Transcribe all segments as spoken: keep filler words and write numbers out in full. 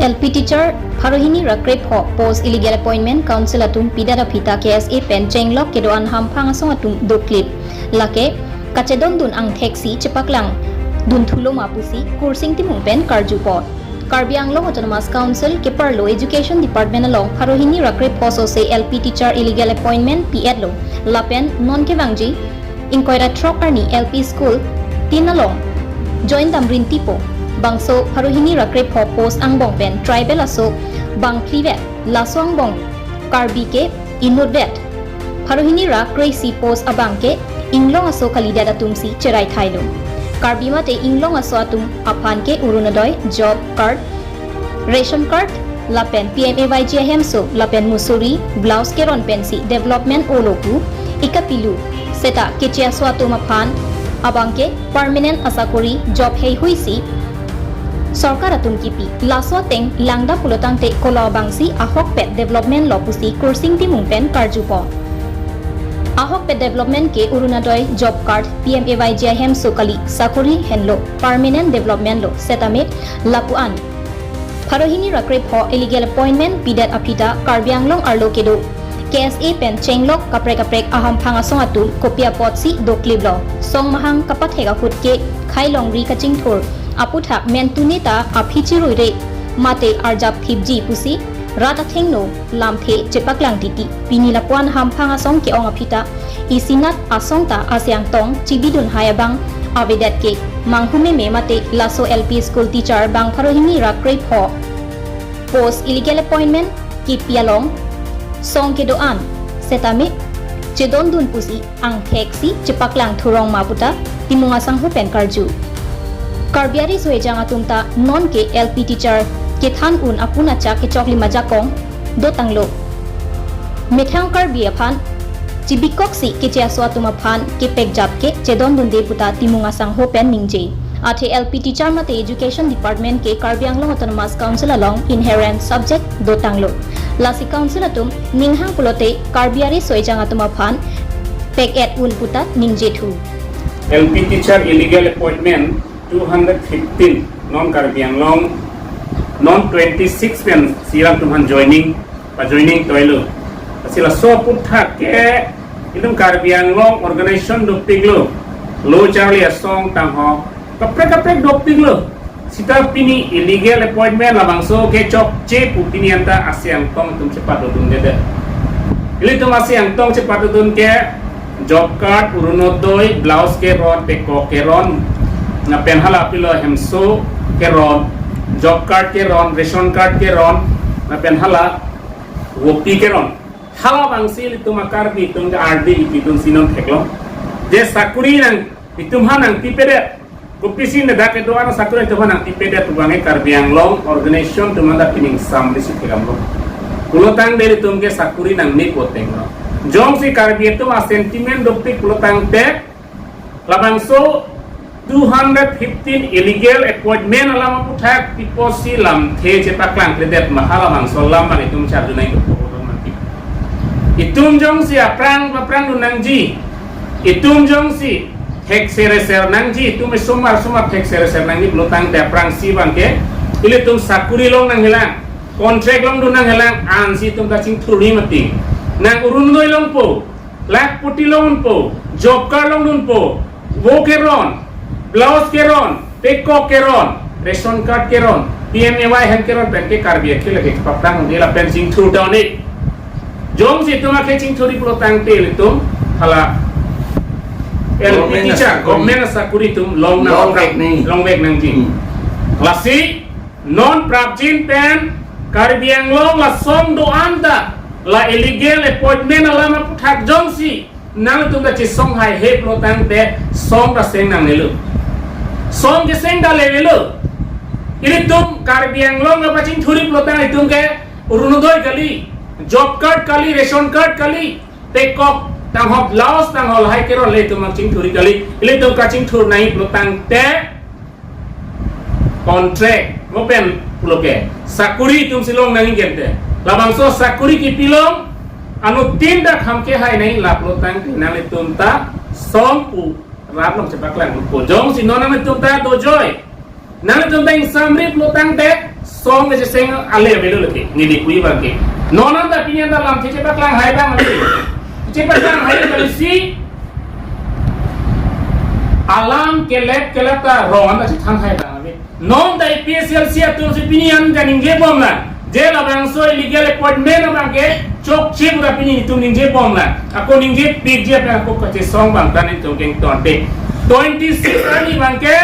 L P teacher pharo hini ra krepho post illegal appointment council atum pidet aphi ta K S A pen chenglok kedo-an hamphang asong atum doklip. Lake kachedondun angthek si chepaklang dunthulo ma pusi Kursing Timung pen karjupo. Karbi Anglong Autonomous Council keparlo Education Department along pharo hini ra krepho sose L P teacher illegal appointment pi-etlo. Lapen non kevangji ingkoi ra throk arni L P school tin along join dam rintipo. Bangso pharo hini ra krepho post angbong pen tribal aso bang phlivet, laso angbong Karbi ke inutvet. Pharo hini ra kre-isi post abang ke inglong aso kalidet atum si cherai thailo. Karbi mate inglong aso atum aphan ke Orunodoi, job card, ration card, lapen P M A Y G ahemso, lapen musori, blouse keron pensi development olo pu ikapilu. Seta keche aso atum aphan abang ke permanent asakori job heihui si sorkar atum kipi. Laso ateng langdam pulotangte kolo abang si ahokpet development lo pusi Kursing Timung pen karjupo. Ahokpet development ke Orunodoi, job card, P M A Y G ahemso kali, sakori henlo, permanent development lo, setame lapu-an pharo hini ra krepho illegal appointment pidet aphi ta Karbi Anglong arlo kedo K S A pen chenglok kaprek kaprek ahamphang asong atum kopi apot si dokliplo. Song mahang kapathek ahut ke khai longri kachingthur aputhak mentune ta aphi chiruire mate arjap thipji pusi rat athengno lamthe chepaklang titi. Pini lapu-an hamphang asong ke-ong aphi ta isinat asong ta ase angtong chibidun hai abang avedet ke manghumeme mate laso L P school teacher bang pharo hini ra krepho post illegal appointment kipi along song kedo-an setame chedondun pusi angthek si chepaklang thurong ma puta Timung asangho pen karju. Karbi ariso ejang atum ta non ke L P teacher kethan un apun achak kechoklim ajakong dotanglo. Methang Karbi aphan chibikok si keche aso atum aphan kepekjap ke chedondunde puta Timung asangho pen ningje. Athe L P teacher mate Education Department ke Karbi Anglong Autonomous Council along inherent subject dotanglo. Lasi council atum ninghang pulote Karbi ariso ejang atum aphan pek-et un puta ningjethu. L P teacher illegal appointment two hundred fifteen non Karbi Anglong, non twenty-six pen si lam atum aphan joining, pa joining toilo. Lasi laso aputhak ke itum Karbi Anglong organization dopiklo, lo charli asong tangho kaprek kaprek dopiklo. Seta pini illegal appointment labangso ke chokche pu pini anta ase angtong atum chepatodundedet. Ilitum ase angtong chepatodun ke job card, Orunodoi, blouse keron, pekok keron, lapen hala pilo hemso keron, job card keron, ration card keron, lapen hala wopi keron. Hala abang si ilitum a-Karbi atum ke ardi ipidun si non theklong. Je sakori nang itum aphan nangpipedet. Kopisi ne dak kedo-an sakori itum aphan nangpipedet pu abang ke Karbi Anglong organization atum anta pining samri si theklonglo. Pulotangte ilitum ke sakori nangmepo tenglo. Jongsi Karbi atum a-sentiment dopik pulotangte labangso two hundred fifteen illegal appointment alam aputhak pipo si lamthe chepaklangkledet ma hala labangso alam abang itum charjunai kepo mati. Itum jongsi aphrang aphrang dun nangji, itum jongsi thekse reser nangji, itum esomar somar thekse reser nangji pulotangte aphrangsi abang ke ilitum sakori long nanghelang, contract longdun nanghelang, ansi itum ta chingthurji mati. Nang Orunodoi longpo, lakhpoti longpo, job card longdunpo, wo keron, blouse keron, pekok keron, ration card keron, P M A Y hem keron pen ke Karbi akhei lake paprang de lapen chingthur down ni. Jongsi itum akhei chingthurji pulotangte ilitum hala L P Government teacher, asakori. Government asakori itum long nang Longvek nang. Longvek nangji. Hmm. Lasi non prapjin pen Karbi Anglong la song do-an ta la illegal appointment alam aputhak jongsi nangtum ta chesong haihe pulotangte song ta seng nangnelo. Song keseng ta levelo. Ilitum Karbi Anglong kapachingthurji pulotang itum ke Orunodoi kali, job card kali, ration card kali, pekok tangho, blouse tangho lahai keron le itum chingthurji kali, ilitum kachingthur nangji pulotangte contract, mo pen pulo ke sakori itum si long nangji kente. Labangso sakori kipi long anuttin dak ham kehai nangji la pulotangte nanglitum ta song pu rat along chepaklangpo. Jongsi non nanglitum ta dojoi, nanglitum ta ingsamri pulotangte song kecheseng ale avelo lake, neli pu abang ke. Non anta pini anta lam chechepaklang hai abang ave. Chepaklang hai abang si alam kelep kelep ta rong anta chethan hai abang ave. Non ta APHLC atum si pini an kaningje bom lang. Je labangso illegal appointment abang ke chokche pura pini itum ningje bom lang. Ako ningje pik je abang ako kachesong abang ta nelitum kengtonte. Twenty-six arni abang ke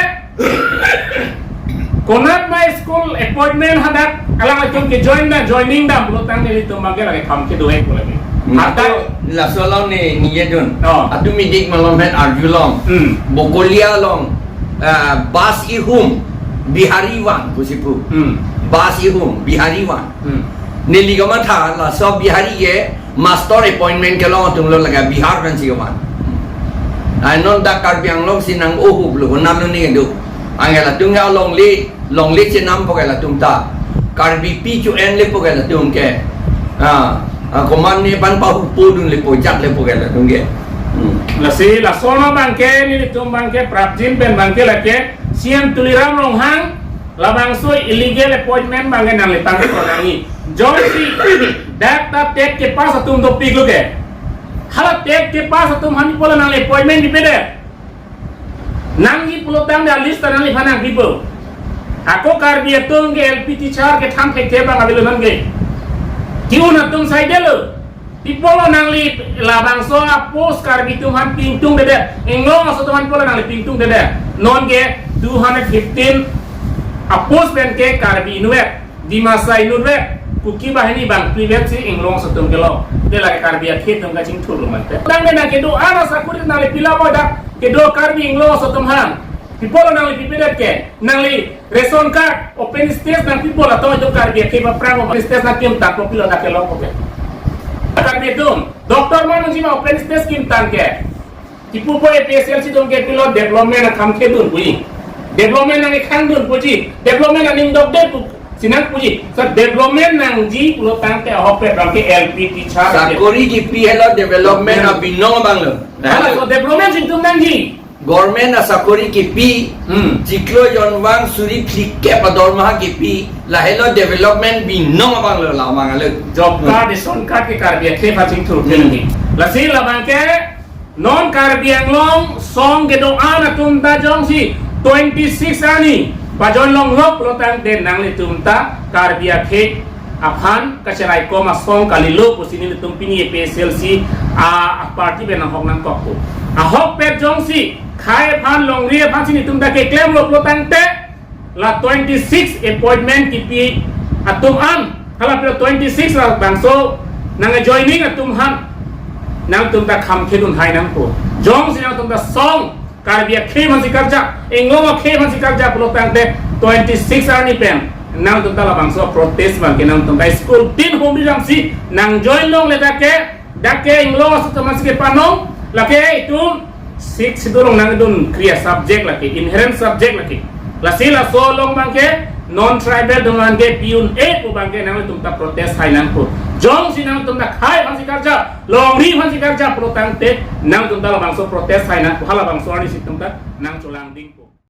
konat ma school appointment hadak alanglitum ke join dam, joining dam pulo tangte nelitum abang ke lake kham kedo-ik pu lake. Hmm. Hadak laso along ne ningje dun. Oh. Atum idik malom het arjulong. Hmm. Bokolia along, ah, bus ihum Bihari van pusi pu. Hmm. Bus ihum Bihari van. Hmm. Neli kamatha laso Bihari ke master appointment kelong atum lo, lake Bihar pensi kaman. Ai non dak Karbi Anglong si nang-ohup lo, konat lo ne do. Anke latum ya longle, longle chenam pu ke latum ta. Karbipi chu-en le pu ke latum ke. Ah, ah, komat ne pan pahupo dun le pu, jak le pu ke latum ke. Hmm. Lasi lason abang ke nelitum abang ke prapjin pen abang ke lake C M Tuliram Ronghang labangso illegal appointment abang ke nangle tangkok nangji. Jongsi dak ta TET kepass atum dopik lo ke. Hala TET kepass atum aphan pi apotlo nangle appointment pipedet? Nangji pulo tangte a-list ta nangliphan nangpipo. Ako Karbi atum ke L P teacher kethan thekthe abang avelo non ke. Ke-un atum saidelo. Pi apotlo nangli labangso a-post Karbi atum aphan pingtungdedet? Inglong aso atum aphan pi apotlo nangli pingtungdedet? Non ke two hundred fifteen a-post pen ke Karbi inutvet, Dimasa inutvet, Kuki banghini bangphlivet si Inglong aso atum kelong. Te lake Karbi akhei atum kachingthur lo mate. Tangte nang kedo-an asakori nangli pilo dak kedo Karbi Inglong aso atum aphan? Pi apotlo nangli pipedet ke? Nangli ration card, open stage nangpipo, latum atum Karbi akhei aphrang open stage nangkim tangpo, pilo dak kelong open? Karbi atum, doctor ma nangji ma open stage kim tang ke? Kipu po APHLC atum ke pilo development akam kedun puji. Development nangkhangdun puji. Development aning dokde pusi nangpuji. So development nangji pulo tangte ahokpet abang ke L P teacher. Sakori kipi helo development abinong abang lo. Hala so development si itum nangji. Government asakori kipi, Hmm. chiklo jonvang suri phlikep adormaha kipi, lahelo development binong abang lo, la abang alo. Job card, ration card ke Karbi akhei aphan chingthur Hmm. pini. Lasi labang ke non Karbi Anglong song kedo-an atum ta jongsi twenty-six arni pajoin longlok pulo tangte nanglitum ta Karbi akhei aphan kacharaikom asong kalilo pusi nelitum pini APHLC a, a-party pen ahok nangkokpo. Ahokpet jongsi khei aphan longri aphan si nelitum ta keklemlo pulo tangte la twenty-six appointment kipi atum an, hala pilo twenty-six labangso nang-joining atum aphan nangtum ta kham khedun hai nangpo. Jongsi nangtum ta song Karbi akhei aphan si karjap, Inglong akhei aphan si karjap pulo tangte twenty-six arni pen nangtum ta labangso protest abang ke nangtum ta school tin hum ri damsi nang-join longle dak ke, dak ke Inglong aso atum aphan si kepanong, lake itum Sixth Schedule along nangdun kriya subject lake, inherent subject lake. Lasi laso along abang ke non tribal atum aphan ke pi-un-e pu abang ke nangtum ta protest hai nangpo. Jongsi nangtum ta khei aphan si karjap, longri aphan si karjap pulo tangte nangtum ta labangso protest hai nangpo, halabangso arni si itum ta nangcholangding.